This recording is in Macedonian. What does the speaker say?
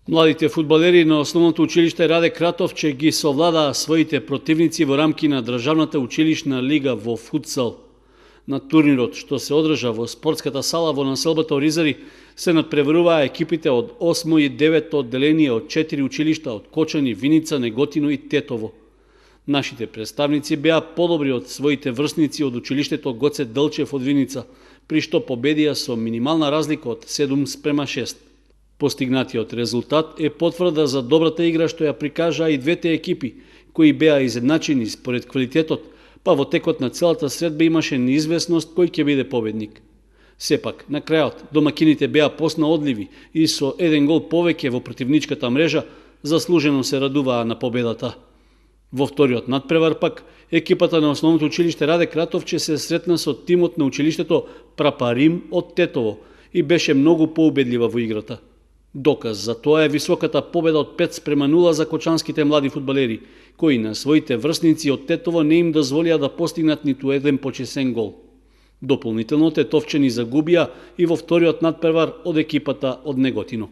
Младите фудбалери на основното училиште Раде Кратовче ги совладаа своите противници во рамки на Државната училишна лига во футсал. На турнирот, што се одржа во спортската сала во населбата Оризари, се надпреваруваа екипите од 8 и 9 одделение од 4 училишта од Кочани, Виница, Неготино и Тетово. Нашите представници беа подобри од своите врсници од училиштето Гоце Делчев од Виница, при што победија со минимална разлика од 7:6. Постигнатиот резултат е потврда за добрата игра што ја прикажаа и двете екипи, кои беа изедначени според квалитетот, па во текот на целата средба имаше неизвестност кој ќе биде победник. Сепак, на крајот, домакините беа поснаодливи и со еден гол повеќе во противничката мрежа заслужено се радуваа на победата. Во вториот надпревар пак, екипата на основното училиште Раде Кратовче се сретна со тимот на училиштето Прапарим од Тетово и беше многу поубедлива во играта. Доказ за тоа е високата победа од 5:0 за кочанските млади фудбалери, кои на своите врсници од Тетово не им дозволија да постигнат ниту еден почесен гол. Дополнително Тетовчени загубија и во вториот надпревар од екипата од Неготино.